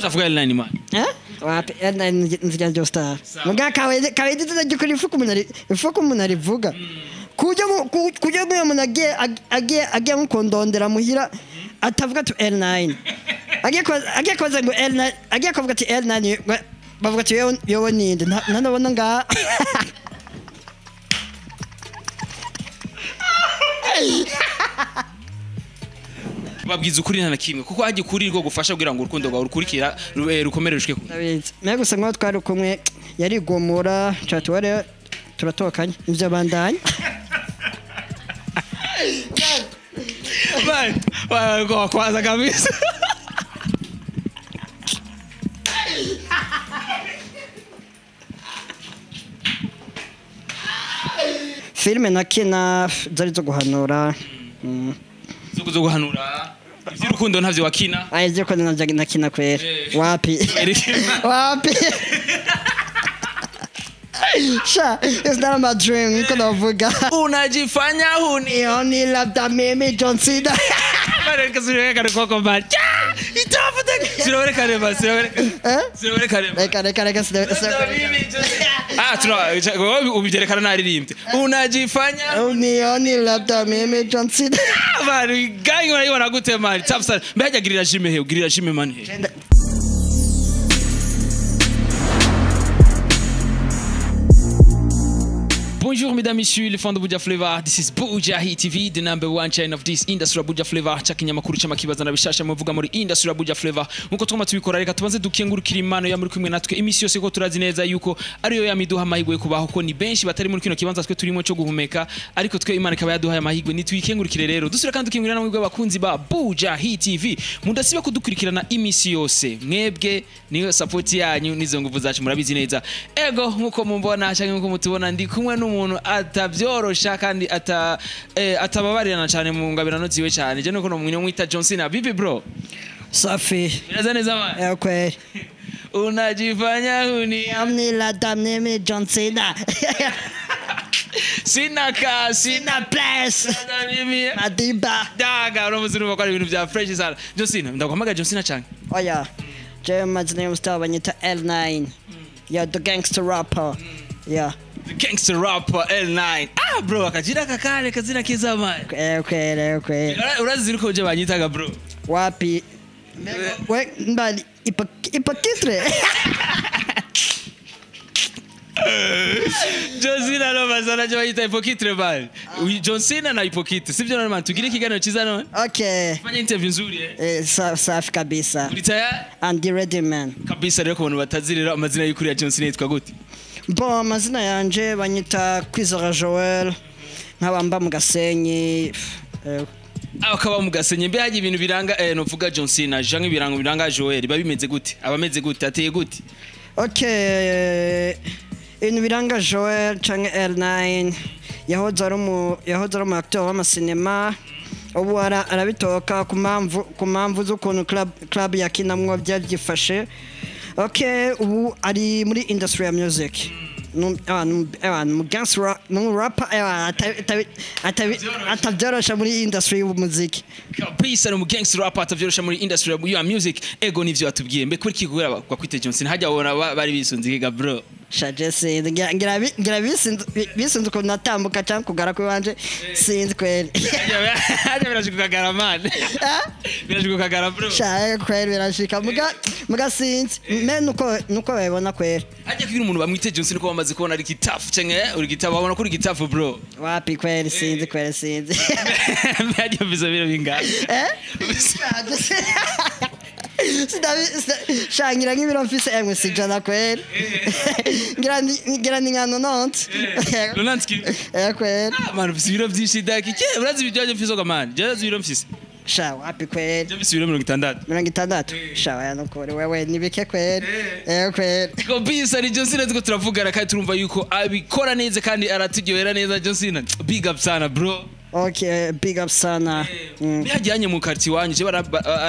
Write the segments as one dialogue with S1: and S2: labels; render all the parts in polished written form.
S1: Utavuga L9 man?
S2: Eh? Wapi L9 nzijya ryo star. Muga kawaida kawaida izina ry'ukuri ifuko umuntu ari ifuko umuntu arivuga. Kujya kujya nk'uyu muntu agiye agiye agiye nkukondondera muhira atavuga ati L9. Agiye kubaza ngo L9, agiye kuvuga ati L9, bavuga ati yewe yewe ninde ntanabona ngaha.
S1: Babwiza ukuri nta na kimwe, kuko hajya ukuri rwo gufasha kugira ngo urukundo rwawe rukurikira rukomere rushike ku.
S2: Ndabizi. Mbe gusa nk'aho twari kumwe yarigomora catuware turatokanye ivyo bandanye.
S1: Man, kwa kwanza kabisa.
S2: Filime nakina zari zo guhanura.
S1: Zo guhanura. Ivy'urukundo ntavyo wakina.
S2: Aye, ivy'urukundo ntavyo nakina kwera. Wapi? Wapi? Sha, it's not my dream, niko navuga.
S1: Unajifanya huni.
S2: Oni labda mimi John Cena.
S1: Bareka sireka rukoko man. Itafuta. Sireka reba, sireka.
S2: Eh?
S1: Sireka reba.
S2: Reka reka reka sireka.
S1: Ah, tuna ubyerekana naririmbye. Unajifanya
S2: Oni labda mimi John Cena.
S1: Bari gang barayibona gute man? Tough sana. Mbega girira jime he, girira jime man he. Bonjour mesdames, messieurs, les fans de Buja Flavor. This is Buja Hit TV, the number one channel of this industry Buja Flavor. Chakinyamakuru cy'amakibaza na bishasha muvuga muri industry Buja Flavor. Nkuko twama tubikora, reka tubanze dukengurukira Imana ya muri kumwe natwe imisi yose, ko turazi neza yuko ariyo yamiduha amahirwe yo kubaho, ko ni benshi batari muri kino kibanza twe turimo cyo guhumeka, ariko twe Imana ikaba yaduhaye amahirwe, nitwikengurukire rero. Dusura kandi dukengurira namwe abakunzi ba Buja Hit TV. Mudasiba kudukurikirana imisi yose. Mwebwe niyo support yanyu nizo nguvu zacu, murabizi neza. Ego nkuko mumbona cyangwa nkuko mutubona, ndi kumwe n'umuntu atabyorosha kandi atababarirana cyane mu ngabirano ziwe cyane. Je nuko no mwinyo mwita John Cena. Bibi bro.
S2: Safi.
S1: Biraza neza man.
S2: Okay.
S1: Unajifanya huni.
S2: Amni la damne John Cena.
S1: Sina ka sina
S2: Sina place.
S1: mimi.
S2: Madiba.
S1: Daga uramuzi urumva ko ari ibintu bya fresh sana. John Cena, ndaguhamagara John Cena cyane.
S2: Oya. Je mazina y'umustar banyita L9. Yeah, the gangster rapper. Yeah.
S1: The gangster rapper L9. Ah bro, akajira kakale kazina kiza man.
S2: Okay, okay.
S1: Urazi uko je banyitaga bro?
S2: Wapi? We mbali ipakitre.
S1: John Cena no bazana je banyita ipokitre man. John Cena na ipokitre. Sivyo none man, tugire ikiganiro cyiza none.
S2: Okay.
S1: Fanya interview nzuri eh.
S2: Safi kabisa.
S1: Uri tayari?
S2: I'm the ready man.
S1: Kabisa. Rero ku bantu batazirira amazina y'ukuri ya John Cena yitwa gute?
S2: Bon, amazina yanje banyita Kwizera Joel, nkaba mba mu Gasenyi.
S1: Aho kaba mu Gasenyi. Mbe haje ibintu biranga novuga John Cena, janke ibirango biranga Joel, biba bimeze gute? Abameze gute? Ateye gute?
S2: Okay, ibintu biranga Joel canke L9, yahoze ari umu acteur w'amasinema, ubu arabitoka ku mpamvu z'ukuntu club yakinamwo byabyifashe. Okay, ubu ari muri industry ya music. Mu rapper atabyorosha muri industry y'umuziki.
S1: Kabisa, ni mu gangster rapper atavyorosha muri industry ya music. Ego nivyo atubwiye. Mbe kuri kikubera bakwite John Cena, hajya wabona bari bisunze kiga bro?
S2: Shaje sinzi, ngira bisunze ukuntu natambuka cyangwa kugara kw'iwanje, sinzi kweri.
S1: Hajya birashika ukagara man. Birashika ukagara bro.
S2: Shaje kweri birashika, muga sinzi me nuko babibona kweri.
S1: Hajya kugira umuntu bamwite John Cena ko bamaze kubona ari gitafu canke uri gitafu, babona ko uri gitafu bro.
S2: Wapi kweri sinzi kweri sinzi.
S1: Hajya bizo biro bingahe?
S2: Shangira nk'ibiro mfise emwe si ijana kweri. Ngira ni nka nonante.
S1: Nonante kilo?
S2: Kweri.
S1: Ah man, ufise ibiro vyinshi daki. Ke urazi ibyo byo mfise man. Je urazi ibiro mfise.
S2: Sha wapi kweri.
S1: Je mfise ibiro 60.
S2: 60. Sha oya nukuri wewe ni bike kweri. Kweri.
S1: Kabisa ni John Cena tuko turavugana kandi turumva yuko abikora neza kandi araturyohera neza John Cena. Big up sana bro.
S2: Okay, big up sana.
S1: Byajyanye mu quartier wanyu, je ari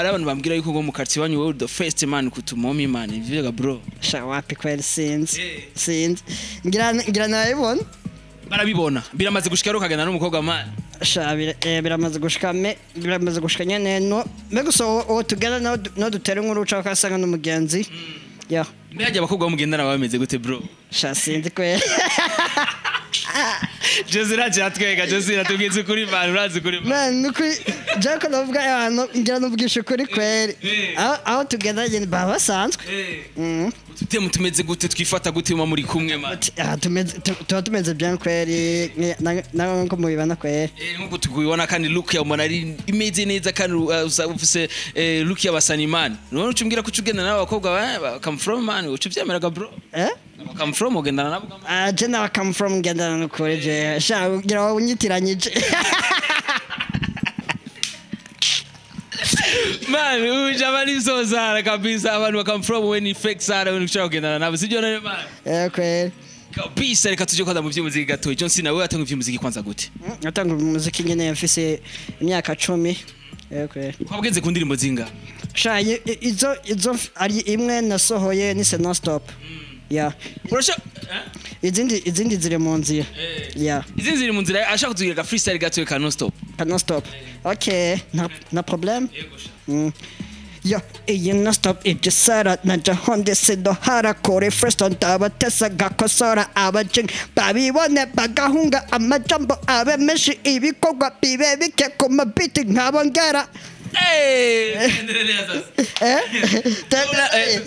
S1: abantu bambwira yuko ngo mu quartier wanyu wewe the first man kutumomi man. Ivyo bro.
S2: Sha wapi kweli sinzi. Sinzi. Ngira nabibona.
S1: Barabibona. Biramaze gushika rero kagenda n'umukobwa man.
S2: Sha biramaze gushika biramaze gushika nyene no mbe gusa uwo tugenda nawe no dutera inkuru uca ukasanga n'umugenzi ya.
S1: Mbe hajya abakobwa mugendana bameze gute bro?
S2: Sha sinzi kweli.
S1: Jose atwega Jose tubwize ukuri man, urazi ukuri man.
S2: Man, nukuri Jack ndavuga abantu ngira n'ubwisha ukuri kweli. Aho tugenda nyene baba basanzwe.
S1: Ututemu tumeze gute, twifata gute muba muri kumwe man?
S2: Tuba tumeze bien kweli, nawe nko mubibona kweli.
S1: Nkuko tukubibona kandi look ya umuntu ari imeze neza kandi ufise look y'abasani man. None ucumbwira ko ucugenda n'abakobwa ba come from man, ucuvyemeraga bro?
S2: Eh?
S1: Come from ugendana nabo?
S2: Je nawe come from ngendana nukuri je. Sha ngira wowe unyitiranyije.
S1: Man, ujamani so sana kabisa abantu ba come from when fake sana when ushaka kugendana nabo sibyo none man?
S2: Kweli.
S1: Kabisa reka tuje kwanza mu vy'umuziki gato. John Cena wewe atanga ivy'umuziki kwanza gute?
S2: Natanga umuziki nyene mfise imyaka 10. Kweli.
S1: Kwabwenze ku ndirimbo zinga?
S2: Sha izo ari imwe nasohoye ni non stop. Yeah.
S1: Urasha
S2: izindi ziri mu nzira. Yeah.
S1: Izindi ziri mu nzira ashaka kutugira ka freestyle gato ka non stop.
S2: Ka non stop. Okay, na problem. Yo, iyi non stop igisara naja honde sido harakore first on tabatesa gakosora abajing babibone bagahunga amajambo abe menshi ibikorwa bibe bike ku mabiti nkabongera.
S1: Endelea sasa.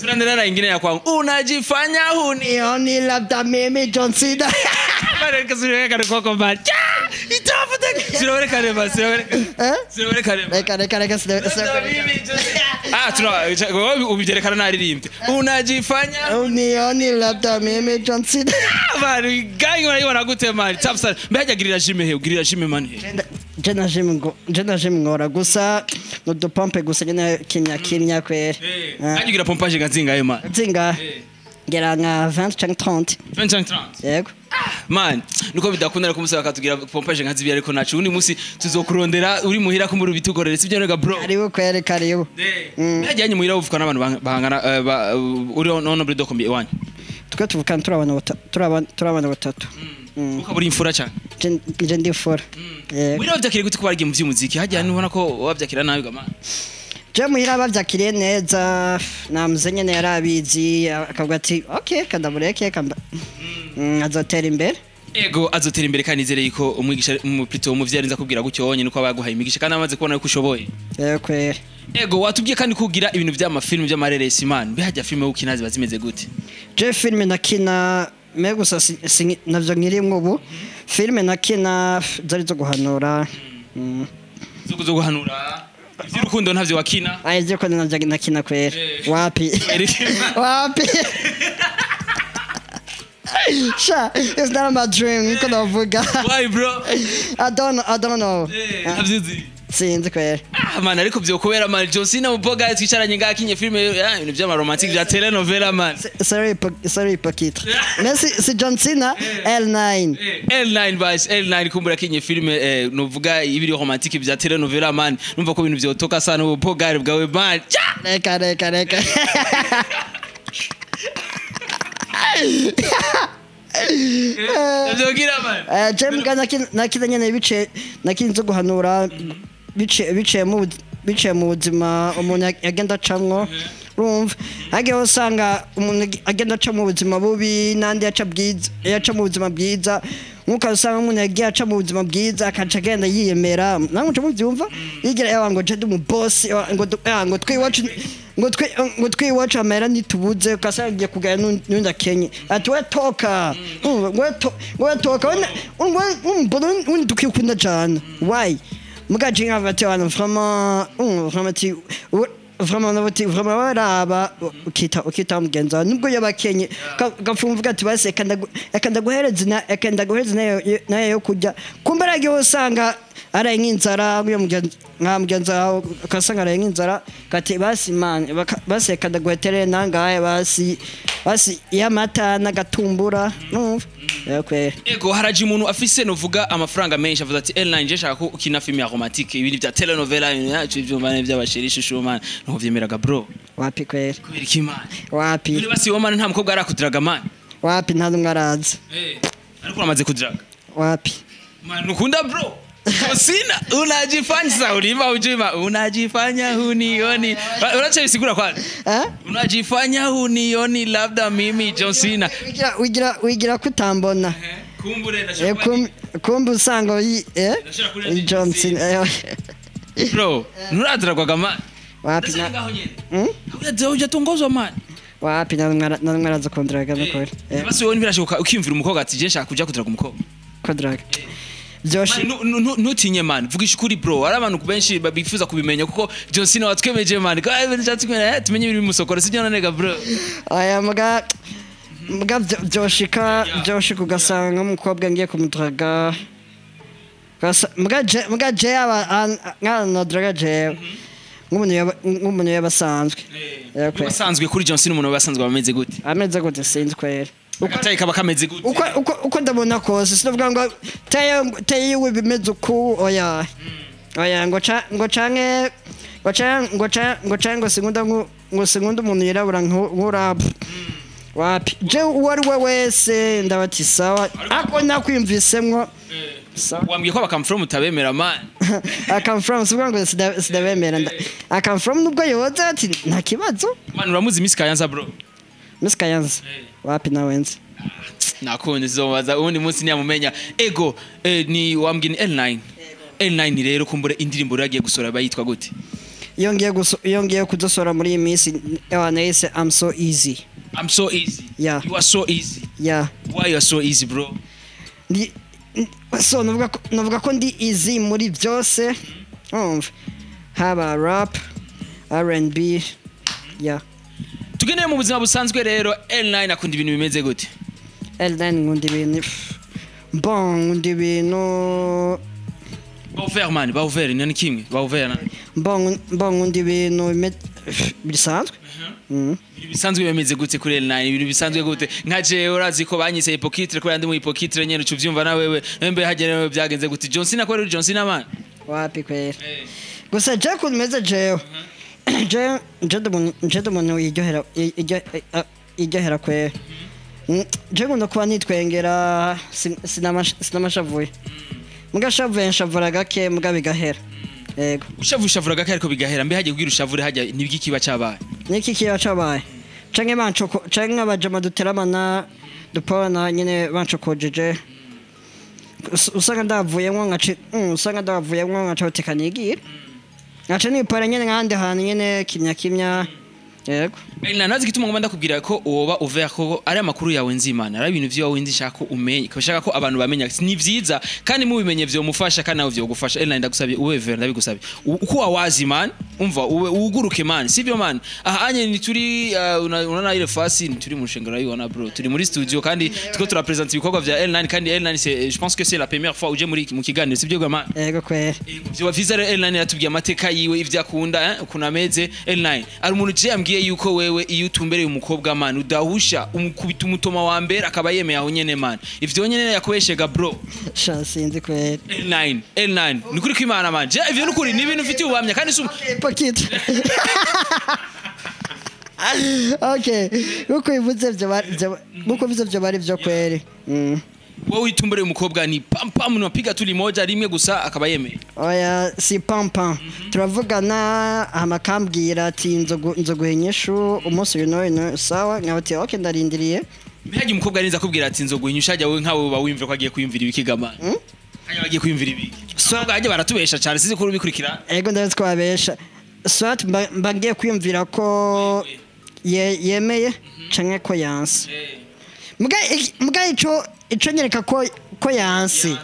S1: Tunaendelea na ingine ya kwangu. Unajifanya
S2: hunioni labda mimi John Cena.
S1: Bado kasiweka kwa man. Itafuta. Siweka reba, siweka. Siweka reba.
S2: Reka
S1: mimi John Cena. Tuna ubyerekana naririmbye. Unajifanya
S2: hunioni labda mimi John Cena.
S1: Bado gang barayibona gute man? Tafsa. Mbega girira jime he, ugirira jime man he.
S2: Jena jime ngora gusa nudupompe gusa nyene kimya kweli.
S1: Aje ugira pompage nka zingahe man?
S2: Zinga. Ngera nka 20 canke 30.
S1: 20 canke 30.
S2: Yego.
S1: Man, nuko bidakunda ariko umusaba akatugira pompage nka zibiri ariko nacu undi munsi tuzokurondera uri muhira ko muri bitukorere sibyo nega bro.
S2: Karibu kweli karibu.
S1: Hajyanye muhira uvuka n'abantu bahangana uri on brido kombi iwanyu.
S2: Twe tuvukana turabana batatu.
S1: Ukaburi imfura cyane.
S2: Je ndi imfura.
S1: Muhira bavyakiriye gute ko barigiye mu vy'umuziki? Hajya nubona ko wavyakira nabi gama.
S2: Je muhira bavyakiriye neza, namuze nyene yarabizi akavuga ati okay kandamureke kamba. Azotera imbere.
S1: Ego azotera imbere kandi nizere yuko umwigisha plutôt umuvyari nza kubwira gutyo wonye nuko abaguhaye imigisha kandi amaze kubona yuko ushoboye.
S2: Kweli.
S1: Ego watubwiye kandi kugira ibintu vy'amafilm vy'amareresi man. Mbe hajya filme ukina ziba zimeze gute?
S2: Je filme nakina me gusa navyo nkirimwo ubu. Filme nakina zari zo guhanura.
S1: Zo guhanura. Ivy'urukundo ntavyo wakina?
S2: Aye ivy'urukundo navyo nakina kweli. Wapi? Wapi? Sha, it's not my dream. Niko ndavuga.
S1: Why bro?
S2: I don't know.
S1: Navyizi.
S2: Sinzi kweli.
S1: Man ariko byo kubera man John Cena muboga twicaranye ngakinye filme ibintu by'ama romantique bya telenovela man.
S2: Sorry hypocrite. Mais c'est John Cena L9.
S1: L9 bas L9 kumbura kinye filme novuga ibiri romantique bya telenovela man. Numva ko ibintu byotoka sana ububoga bwawe man.
S2: Reka.
S1: Navyogira man.
S2: Je mbwa nakina nyene bice nakinze guhanura biciye mu buzima umuntu agenda acamwo urumva hagiye usanga umuntu agenda aca mu buzima bubi n'andi yaca bwiza yaca mu buzima bwiza nkuko usanga umuntu yagiye aca mu buzima bwiza akaca agenda yiyemera namwe muca muvyumva yigira yawa ngo je ndi mu boss ngo twiwacu ngo twiwacu amera nitubuze ukasanga agiye kugaya n'undi akenye ati we toka ngo toka mbona undi dukikunda cyane why mugaje nkavati abantu vraiment vraiment vraiment baraba ukita mugenza nubwo yabakenye gapfumvuga ati base kanda guhereza nayo yo kujya kumbe ragiye usanga araye nk'inzara uyo mugenza ukasanga araye nk'inzara kati basi man base kanda guhetere nangaye basi yamata nagatumbura numva.
S1: Ego haraje umuntu afise novuga amafaranga menshi avuze ati L9 je shaka ko ukina film ya romantique ibindi bya telenovela yacu ibyo mane by'abashirisha shuma nko vyemeraga bro.
S2: Wapi kweli?
S1: Kubera iki man?
S2: Wapi?
S1: None basi wo man nta mukobwa arakudiraga man.
S2: Wapi nta numwe araza.
S1: Ariko uramaze kudiraga.
S2: Wapi?
S1: Man ukunda bro. Sina unajifanya sasa ulimba ujima unajifanya hunioni. Uracha bisigura kwa.
S2: Eh?
S1: Unajifanya hunioni labda mimi John Cena.
S2: Wigira kutambona.
S1: Kumbure
S2: Eh, kumbe usanga eh?
S1: Ndashobora kurira
S2: John Cena.
S1: Bro, nuradragwaga man.
S2: Wapi na
S1: Ngaho nyene.
S2: Mm?
S1: Hujatongozwa man.
S2: Wapi na mwaraza kondraga nukuri.
S1: Basi wowe ntibirashoboka ukiyumvira umukobwa ati je nshaka kuja kudraga umukobwa.
S2: Kondraga. Byoshi.
S1: Man, ntutinye man, vugisha ukuri bro. Ari abantu benshi bifuza kubimenya kuko John Cena watwemeje man. Kandi nshatse kumenya tumenye ibiri musokoro sibyo nonega bro.
S2: Aya muga byoshika byoshika ugasanga umukobwa ngiye kumudraga. Muga je aba nkana draga je. Nk'umuntu yabasanzwe.
S1: Basanzwe kuri John Cena umuntu basanzwe bameze gute?
S2: Ameze gute sinzi kwera.
S1: Uko kaba kameze gute?
S2: Uko ndabona kose sinavuga ngo taye we bimeze uku oya. Oya ngo canke ngo sinkunda ngo sinkunda umuntu yirabura nk'urap. Wapi je uwo ari we wese ndabati sawa ako nakwimvisemwo.
S1: Wambwiye ko bakam from utabemera man.
S2: Akam from sivuga ngo sidabemera. Akam from nubwo yoza ati nta kibazo.
S1: Man uramuzi Miss Kayanza bro?
S2: Miss Kayanza wapi nawenze?
S1: Nakunze zobaza ubundi munsi ntiyamumenya. Ego ni wambwiye ni L9. L9 rero kumbure indirimbo yagiye gusora bayitwa gute?
S2: Iyo ngiye kudosora muri iyi minsi nahise I'm so easy.
S1: I'm so easy.
S2: Yeah.
S1: You are so easy.
S2: Yeah.
S1: Why you are so easy bro?
S2: So navuga ko ndi easy muri byose. Haba rap, R&B. Yeah.
S1: Tugendeye mu buzima busanzwe rero L9 akunda ibintu bimeze gute?
S2: L9 nkunda ibintu bon nkunda ibintu
S1: Ba man, ba ouvert ni kimwe, ba ouvert na.
S2: Bon nkunda ibintu bisanzwe.
S1: Ibintu bisanzwe bimeze gute kuri L9? Ibintu bisanzwe gute? Nka je urazi ko banyise hypocrite ko yandi mu hypocrite nyene ucuvyumva na wewe. Mbe hagere byagenze gute? John Cena ko ari John Cena man.
S2: Wapi kwera. Gusa je kumeze jewe. Je umuntu iryohera kwera. Je nkunda kuba nitwengera sinamashavuye. Mugashavuye nshavura gake muga bigahera. Yego.
S1: Ushavura gake ariko bigahera mbe hagiye kugira ushavure hajya nibiki kiba cabaye.
S2: Niki kiba cabaye. Canke banchoko canke abajama duteramana dupana nyene banchokojeje. Usanga ndavuyemwo nkaci usanga ndavuyemwo nkaca utekanigira. Nkaca nipara nyene nkandi hantu nyene kimya kimya. Yego.
S1: Ina nazi gituma ngomba ndakubwira ko woba ouvert ko ari amakuru yawe nzimana ari ibintu vyawe nzi shaka ko umenye ko shaka ko abantu bamenya ni vyiza kandi mubimenye vyo mufasha kandi nawe vyo gufasha. Ina ndagusabye ube ouvert ndabigusabye uko wawazi man umva ube uguruke man sivyo man aha anye ni turi unaona ile fasi ni turi mu shengero yibona bro turi muri studio kandi tuko turapresent ibikorwa vya L9 kandi L9 c'est je pense que c'est la première fois uje muri mu kiganiro sivyo gwa man.
S2: Yego kwera.
S1: Vyo vyiza rero L9 yatubwiye amateka yiwe ivyo akunda ukuntu ameze L9 ari umuntu je yambwiye yuko wewe iyo utumbereye umukobwa man udahusha umukubita umutoma wa mbere akaba yemeye aho nyene man ivyo nyene yakubeshega bro.
S2: Sha sinzi kwera.
S1: L9 ni kuri kwimana man je ivyo nukuri ni ibintu ufitiye ubuhamya kandi
S2: pocket. Okay uko bivuze byo bari byo kwere.
S1: Wowe utumbereye umukobwa ni pam pam unapiga tu limoja rimwe gusa akaba yemeye.
S2: Oya si pam pam turavugana amakambwira ati nzoguhinyishu umunsi uyu n'uyu sawa nkabati okay ndarindiriye.
S1: Mbega umukobwa arinza kubwira ati nzoguhinyusha hajya wowe nkawe uba wimvira ko agiye kwiyumvira ibiki gama. Hajya bagiye kwiyumvira ibiki. So hajya baratubesha cyane sizi ko ubikurikira.
S2: Ego ndazi ko abesha. Swat mbangiye kwiyumvira ko yemeye canke ko yanse. Muga ico nyereka ko yanse.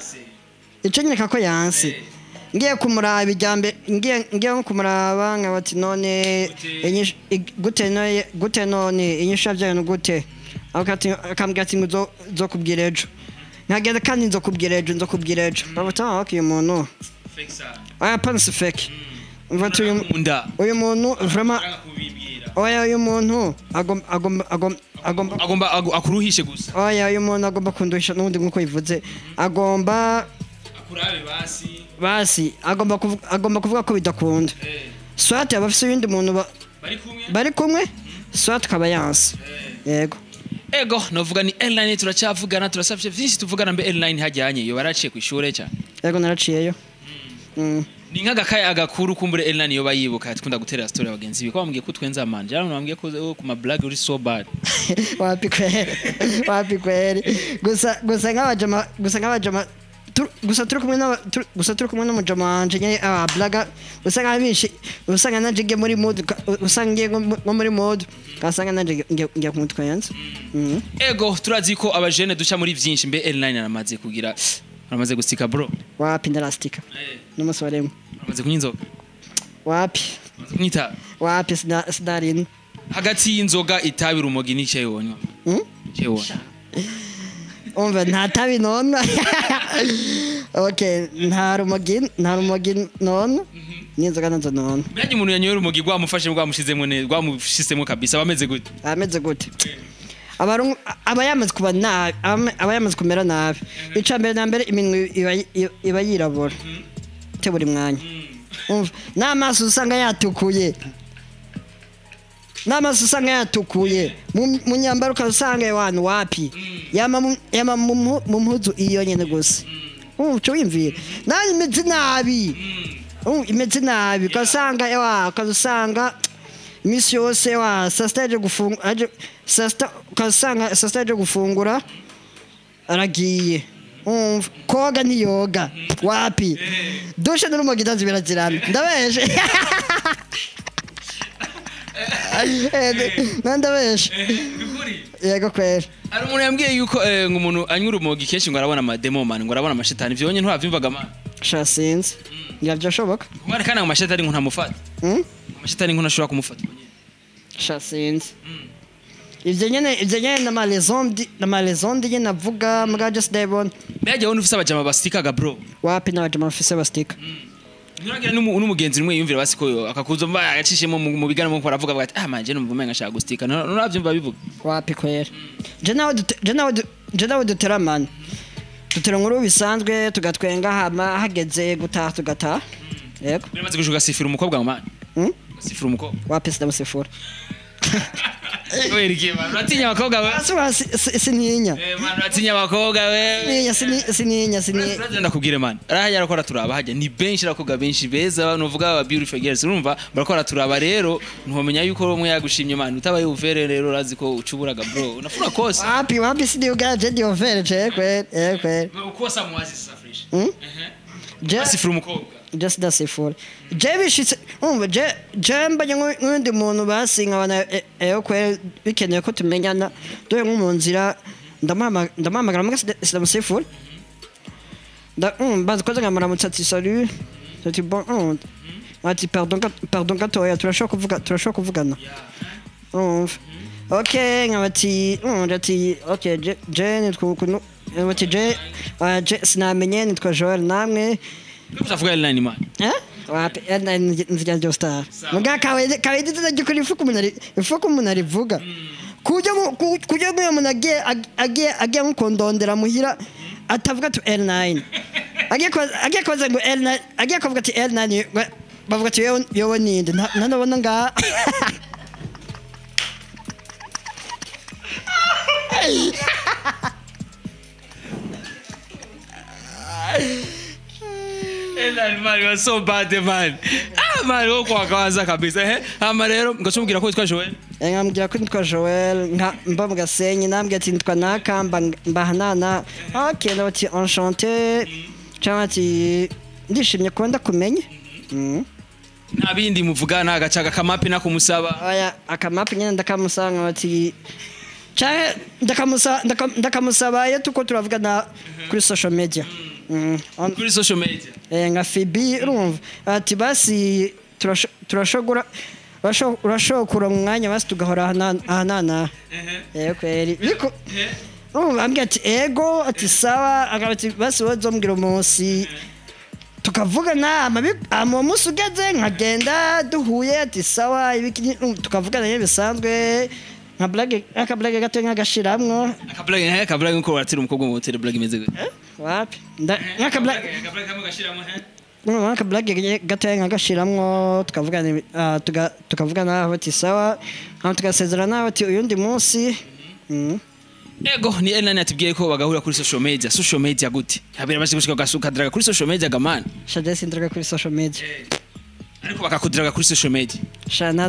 S2: Ico nyereka ko yanse. Ngiye kumuraba ijambe ngiye kumuraba nkabati none gute none inyisha byayo gute. Akambwira ati nzokubwira ejo. Nkagenda kandi nzokubwira ejo. Babata okay umuntu.
S1: Fake sa.
S2: Aya panse fake. Mvatu uyu muntu vraiment oya uyu muntu agomba
S1: akuruhishe gusa.
S2: Oya uyu muntu agomba kunduhisha n'undi nkuko yivuze. Agomba
S1: akurabe basi
S2: agomba kuvuga ko bidakunda. Swat abafise uyundi muntu bari kumwe swat kaba yanse. Yego.
S1: Ego novuga ni L9 turacavugana turasafye vyinshi tuvugana mbe L9 hajyanye yo baraciye ku ishure cyane.
S2: Yego naraciyeyo.
S1: Ni nk'agakaye agakuru kumbure Elna niyo bayibuka atkunda gutera story abagenzi be ko bambwiye ko twenza manje yarano bambwiye ko ku ma blague uri so bad.
S2: Wapi kweri, wapi kweri. Gusa nk'abajama, gusa nk'abajama gusa turi kumwe gusa turi kumwe n'umujama wanje nyene aba blaga usanga bishi, usanga nanje ngiye muri mood, usanga ngiye nko muri mood, kasanga nanje ngiye kumutwenza.
S1: Ego turazi ko abajene duca muri vyinshi mbe L9 aramaze kugira aramaze gustika bro.
S2: Wapi ndarastika. N'umunsi wa rimwe.
S1: Aramaze kunywa inzoga.
S2: Wapi.
S1: Aramaze kunywa itabi.
S2: Wapi sinarinwa.
S1: Hagati y'inzoga itabi urumogi n'icyayi wonywa. Icyayi wonywa.
S2: Umva nta tabi nonwa. Okay, nta rumogi nonwa. N'inzoga nazo nonwa.
S1: Mbega umuntu yanyoye urumogi rwamufashe rwamushizemo neza rwamushizemo kabisa abameze gute?
S2: Ameze gute? Aba yamaze kuba nabi, aba yamaze kumera nabi. Ica mbere na mbere iminwe iba yirabura. Te buri mwanya. Umva n'amaso usanga yatukuye. N'amaso usanga yatukuye. Mu nyambaro ukasanga abantu wapi. Yama mu mpuzu iyo nyene gusa. Umva cyo wimvira. Nani imeze nabi. Imeze nabi ukasanga ewa ukasanga imisi yose wa sasta aje gufungura aje sasta ukasanga sasta aje gufungura aragiye. Umva koga ni yoga wapi. Dushe n'urumogi ndazi birazirana. Ndabeje. Ndabeshe. Yego kweri.
S1: Ari umuntu yambwiye yuko ngo umuntu anywa urumogi kenshi ngo arabona amademo man ngo arabona amashetani ivyo nyine ntiwavyumvaga man.
S2: Sha sinzi. Ntibyashoboka.
S1: Kumara kana ngo amashetani ngo ntamufata. Amashetani ngo ntashobora kumufata.
S2: Sha sinzi. Ivyo nyene na malaison nyene navuga mbwa just ndabona.
S1: Mbega wowe ufise abajama basitikaga bro.
S2: Wapi n'abajama bafise bastika.
S1: Nuragira n'umugenzi umwe yumvira basiko akakuza mba yacishemo mu biganiro nko aravuga ati ah manje numva umenga ashaka gustika nuravyumva bivuga.
S2: Wapi kwera. Je nawe duteramana. Dutera nkuru bisanzwe tugatwenga hama hageze gutaha tugataha. Yego.
S1: Biramaze gushuka sifira umukobwa mama. Sifira umukobwa.
S2: Wapi sindamusifura.
S1: Weri kiba. Uratinya abakobwa we?
S2: Asura sininya.
S1: Man uratinya abakobwa we.
S2: Sininya.
S1: Ndakubwire man. Arahajya arakora turaba hajya ni benshi arakobwa benshi beza nuvuga aba beautiful girls urumva barakora turaba rero ntumenya yuko umwe yagushimye man utabaye uvere rero urazi ko ucuburaga bro. Unafura kosa.
S2: Wapi sindi ugaje ndi uvere je kwe. Kwe.
S1: Ukosa muwazi sasa fresh. Asifura umukobwa.
S2: Just dasifura. Je bishitse umva je mbanye nk'undi muntu basinka bana eyo kwe bikeneye ko tumenyana dore nko mu nzira ndamuhamagara mbwa sindamusifura. Bazi koza nkamuramutsa ati salut ati bon ati pardon gatoya turashobora kuvugana. Umva okay nkabati ati okay je nitwa ukuntu ati je sinamenye nitwa Joel namwe.
S1: Utavuga L9 man.
S2: Wapi L9 nzira ryo star. Muga kawe izina ry'ukuri ifuko umuntu arivuga. Kujya nk'uyo muntu agiye nkukondondera muhira atavuga ati L9. Agiye kubaza ngo L9 agiye kuvuga ati L9 bavuga ati yewe ninde ntanabona ngaha.
S1: L9 man, you are so bad man. Ah man, uko wakaanza kabisa. Ama rero ngacumubwira ko witwa Joel.
S2: Ngamubwira ko nitwa Joel mba mu Gasenyi nambwiye ati nitwa naka mba hanana. Okay ndabati enchanté. Cyangwa ati ndishimye kuba ndakumenye.
S1: Nta bindi muvugana agacaga kamapi nakumusaba.
S2: Oya akamapi nyene ndakamusaba nkabati cyangwa ndakamusaba iyo tuko turavugana kuri social media.
S1: Kuri social media.
S2: Nka Phoebe urumva ati basi turashogora urashokura umwanya basi tugahora ahanana. Kweri biko urumva ambwira ati ego ati sawa akabati basi wozombwira umunsi tukavugana ama munsi ugeze nkagenda duhuye ati sawa ibiki tukavugana nyene bisanzwe nka blague aka blague gato nkagashiramwo
S1: aka blague nko waratira umukobwa mu hotel blague imeze gute?
S2: Wapi nka blague
S1: kamwe gashiramwo
S2: nka blague gato nkagashiramwo tukavugana tukavugana bati sawa hama tugasezerana bati uyundi munsi.
S1: Ego ni L9 atubwiye ko bagahura kuri social media. Social media gute? Habera baje gushika gasuka draga kuri social media gamani.
S2: Sha je sindraga kuri social media.
S1: Ariko bakakudraga kuri social media.
S2: Sha nta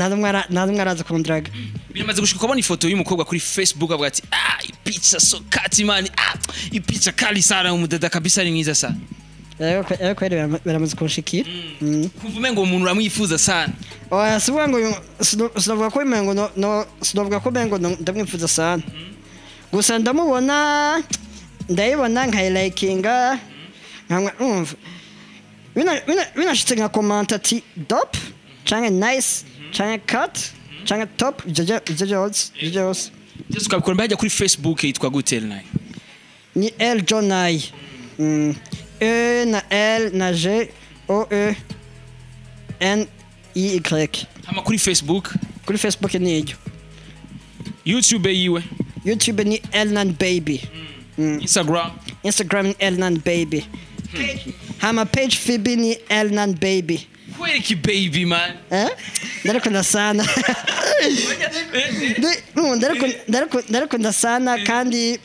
S2: numwe araza kundraga.
S1: Biramaze gushika ukabona ifoto y'umukobwa kuri Facebook avuga ati ah ipicha so kati man, ah ipicha kali sana, umudada kabisa ni mwiza sana.
S2: Yego kweli biramaze kunshikira.
S1: Kumva umengo umuntu uramwifuza sana.
S2: Oya sivuga ngo sinavuga ko umengo no sinavuga ko umengo ndamwifuza sana. Gusa ndamubona ndayibona nkayilikinga nkamwe umva. Binashitse nka comment ati dope canke nice canke cut canke top ivyo byose.
S1: Byose ukabikora mbajya kuri Facebook yitwa gute L9?
S2: Ni L John I. E na L na G O E N I Y.
S1: Hama kuri Facebook?
S2: Kuri Facebook ni iryo.
S1: YouTube yiwe?
S2: YouTube ni L9 Baby.
S1: Instagram?
S2: Instagram ni L9 Baby. Hama page Phoebe ni L9 Baby.
S1: Kweli ki baby man.
S2: Ndarakunda sana. Ndarakunda sana kandi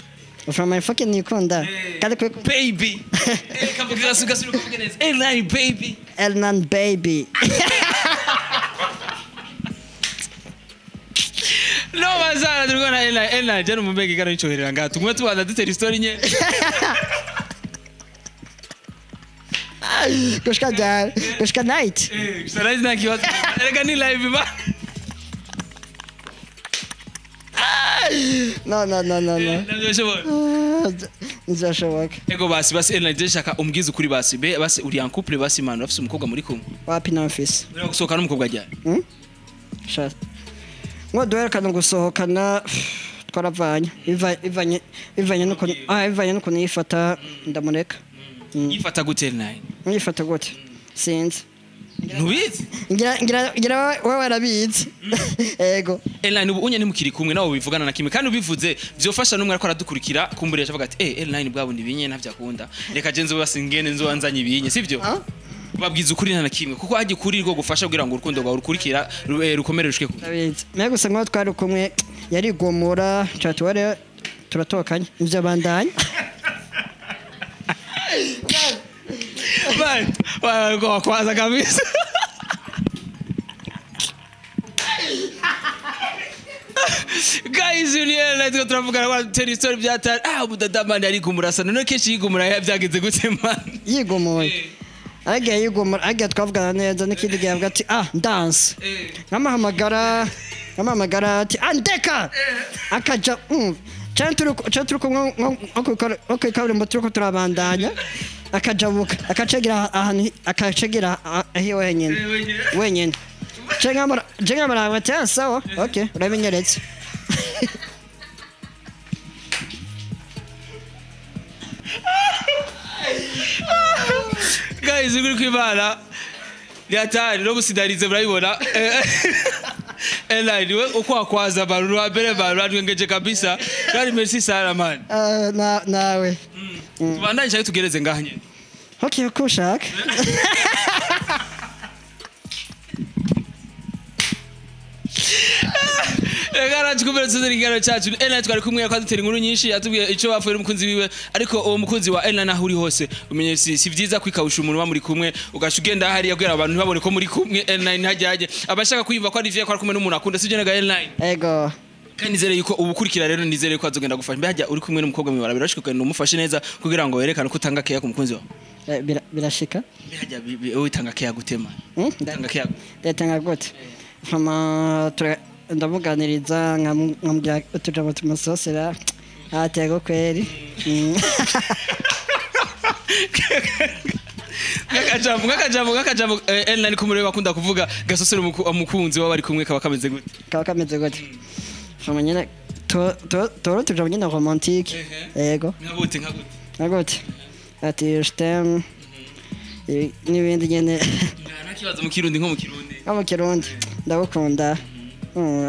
S2: from my fucking nikunda. Kandi
S1: baby. Kavuga gasuka neza. L9 Baby.
S2: L9 Baby.
S1: No mazara turikona L9 jana mumbege kana icoherera ngaha tuguma tubanza dutera story nye.
S2: Gushika dar, gushika night.
S1: Gushika night na kibazo. Erega ni live ba.
S2: No. Nzashoboka.
S1: Ego basi L9 ndashaka umbwize ukuri basi. Basi uri en couple basi man urafise umukobwa muri kumwe.
S2: Wapi na mfise?
S1: Uri gusohoka n'umukobwa ajyana.
S2: Sha. Ngo duherekana gusohokana twaravanye. Ivanye nuko ivanye nuko nifata ndamureka.
S1: Yifata gute L9?
S2: Yifata gute? Sinzi.
S1: Ntubizi?
S2: Ngira wewe warabizi. Ego.
S1: L9 ubu unye ntimukiri kumwe nawe bivugana na kimwe kandi ubivuze vyofasha numwe ariko aradukurikira kumburesha avuga ati L9 bwabo ndibinye ntavyakunda. Reka je nzo basingene nzo anzanye ibinye sivyo? Babwiza ukuri nta na kimwe kuko haje kuri rwo gufasha kugira ngo urukundo rwawe rukurikira rukomere rushike ku.
S2: Ndabizi. Mbe gusa ngo twari kumwe yarigomora chatware turatokanye ivyo bandanye.
S1: Bye. Bye, kwanza kabisa. Guys, let's go turavuga kwa teri story byatari. Umudada man ari kumurasa. None kenshi yigumura byageze gute man?
S2: Yigumuye. Agiye yigumura, agiye twavugana neza n'ikindi gihe avuga ati dance. Nkamuhamagara ati ndeka. Akaja Cyo turi kumwe nko kaburimbo turiko turabandanya akajabuka akacegera ahantu akacegera ahi wenyene wenyene cenga ati sawa okay uramenyeretse.
S1: Guys uri kwibana yatari no gusidarize murabibona. L9 we uko akwaza baruru abere baruru ngeje kabisa kandi merci sana man.
S2: Nawe.
S1: Tubandanye cyane tugereze ngaha nyene.
S2: Okay uko ushaka.
S1: Egara tukumbe tuzeri igaro cyacu. L9 twari kumwe ko adutera inkuru nyinshi atubwiye ico bapfuye umukunzi wiwe ariko uwo mukunzi wa L9 aho uri hose umenye si vyiza kwikawusha umuntu muri kumwe ugasha ugenda hariya kugira abantu ntibabone ko muri kumwe. L9 hajyaje abashaka kwiyumva ko ari vye ko ari kumwe n'umuntu akunda sivyo naga L9.
S2: Ego.
S1: Kandi nizere yuko ubukurikira rero nizere ko azogenda gufasha. Mbe hajya uri kumwe n'umukobwa mwe barabirashika kandi umufashe neza kugira ngo werekane ko utanga care ku mukunzi wawe.
S2: Birashika.
S1: Mbe hajya utanga care gutema. Utanga care.
S2: Ndatanga gute? Mama ndamuganiriza nkamubwira utujambo tumusosera atego kweri.
S1: Ngakajambo L9 kumureba akunda kuvuga gasosera umukunzi waba ari kumwe kaba kameze gute?
S2: Kaba kameze gute? Mama nyene to tujambo nyene romantique. Yego.
S1: Nkagute?
S2: Nkagute? Ati je t'aime. N'ibindi nyene.
S1: Nta kibazo mu Kirundi nko mu Kirundi.
S2: Nko mu Kirundi ndagukunda.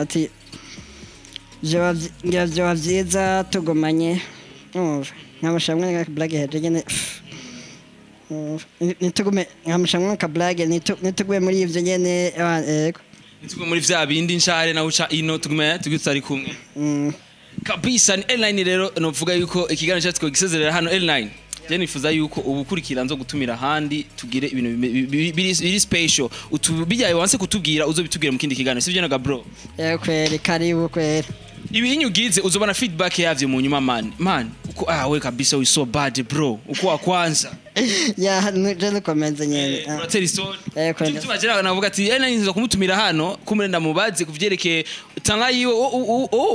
S2: Ati vyoba vyiza tugumanye nkamushamwe nka blague heje nyene nitugume nkamushamwe nka blague nitugume muri ivyo nyene yego
S1: nitugume muri vya bindi nshare nawe uca ino tugume tugitari kumwe. Kabisa, ni L9 rero. Novuga yuko ikiganiro cyacu twagisezerera hano. L9, je nifuza yuko ubukurikira nzo gutumira ahandi, tugire ibintu biri special. Bijyaye wanse kutubwira, uzobitubwira mu kindi kiganiro, sivyo naga bro?
S2: Eh, kweri, karibu kweri.
S1: Ibinyu ugize uzobona feedback yavyo mu nyuma, man. Man, uko ah we kabisa, we so bad bro, uko wa kwanza.
S2: Ya, je nukomeze nyene. Ah.
S1: Uratera isoni.
S2: Eh, kweli.
S1: Cyo gituma navuga ati L9 nzo kumutumira hano, kumure ndamubaze kuvyerekeye talent yiwe.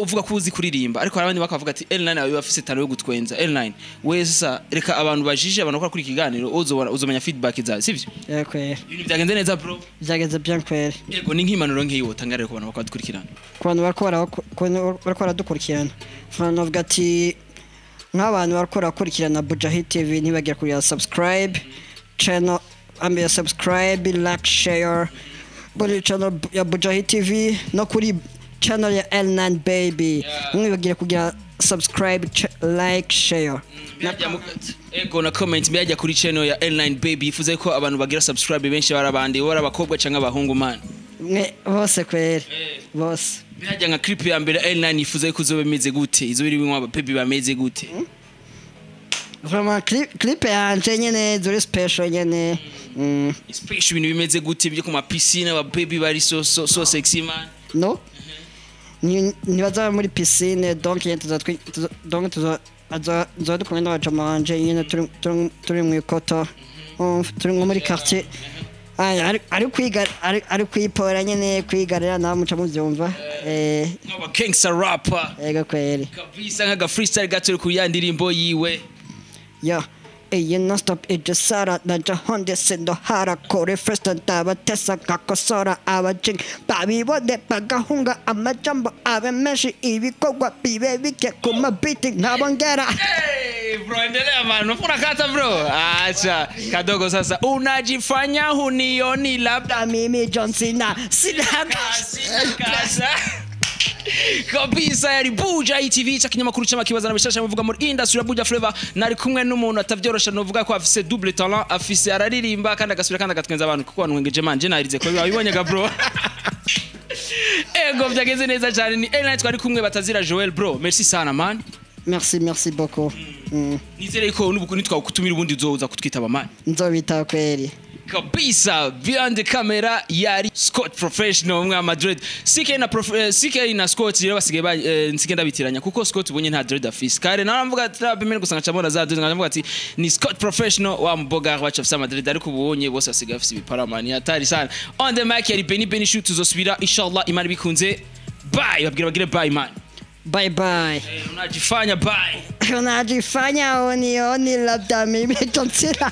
S1: Uvuga ko uzi kuririmba, ariko hari abandi bakavuga ati L9 ayo afise talent yo gutwenza. L9 we, sasa reka abantu bajije, abantu bakora kuri ikiganiro, uzobona, uzomenya feedback zawe, sivyo?
S2: Eh, kweri.
S1: Ibintu byagenze neza bro.
S2: Byageze bien kweri.
S1: Yego, ni nk'impanuro nk'iyi wotangarira ku bantu bakadukurikirana?
S2: Ku bantu bariko baradukurikirana, navuga ati nk'abantu bariko barakurikirana Bujahi TV, ntibagire kugira subscribe channel, ambe subscribe, like, share kuri channel ya Bujahi TV no kuri channel ya L9 Baby. Mwibagire kugira subscribe, like, share.
S1: Ego, na comment byajya kuri channel ya L9 Baby. Yifuza ko abantu bagira subscribe benshi, barabandi bari abakobwa canke abahungu, man?
S2: Mwe bose kweri, bose.
S1: Byajya nka clip ya mbere L9 yifuza ko izoba imeze gute, izoba iri aba baby bameze gute?
S2: Vraiment, clip yanje nyene zuri special nyene.
S1: Special, ibintu bimeze gute byo ku ma piscine, aba baby bari so so so sexy, man?
S2: No. Ntibazaba muri piscine, donc nyene donc tuza aza dukumwe n'abajama banje nyene, turi mu ikoto. Umva, turi nko muri quartier. Ay, ari kwiga, ari kwipora nyene, kwigarira nawe muca muvyumva.
S1: Nk'aba gangster rapper.
S2: Ego kweri.
S1: Kabisa, nk'aga freestyle gato kuri ya ndirimbo yiwe.
S2: Yo, iyi non stop igisara naja honde sindo harakore first ndabatesa nkakosora abajinga babibone bagahunga, amajambo abe menshi, ibikorwa bibe bike, ku mabiti nkabongera.
S1: Hey, bro, endelea man. Unakata bro. Acha kadogo sasa. Unajifanya hunioni, labda
S2: mimi John Cena sina.
S1: Kasa. Kabisa, yari Buja TV, cha kinyamakuru cy'amakibaza na bishasha muvuga muri industry ya Buja Flavor. Nari kumwe n'umuntu atavyorosha, novuga ko afise double talent, afise araririmba kandi agasubira kandi agatwenza abantu, kuko abantu man je narize ko babibonye ga bro. Ego, byageze neza cyane. Ni L9 twari kumwe, batazira Joel bro. Merci sana man.
S2: Merci, merci beaucoup.
S1: Nizere ko n'ubu nitwakutumira ubundi uzoza kutwitaba, man.
S2: Nzobita kweri.
S1: Kabisa, behind the camera yari Scott Professional umwe wa Madrid. CK na CK na Scott rero basigaye ba nsike ndabitiranya, kuko Scott ubonye nta dread afise. Kare naramvuga ati rabimene gusa nkacamona za dread, nkavuga ati ni Scott Professional wa mboga wacu afise Madrid, ariko ubonye bose basigaye afise ibiparamani hatari sana. On the mic yari Benny Benny Shoot. Tuzosubira inshallah, Imana bikunze. Bye, babwira bagire bye, man.
S2: Bye bye.
S1: Unajifanya, bye.
S2: Unajifanya unioni, labda mimi John Cena.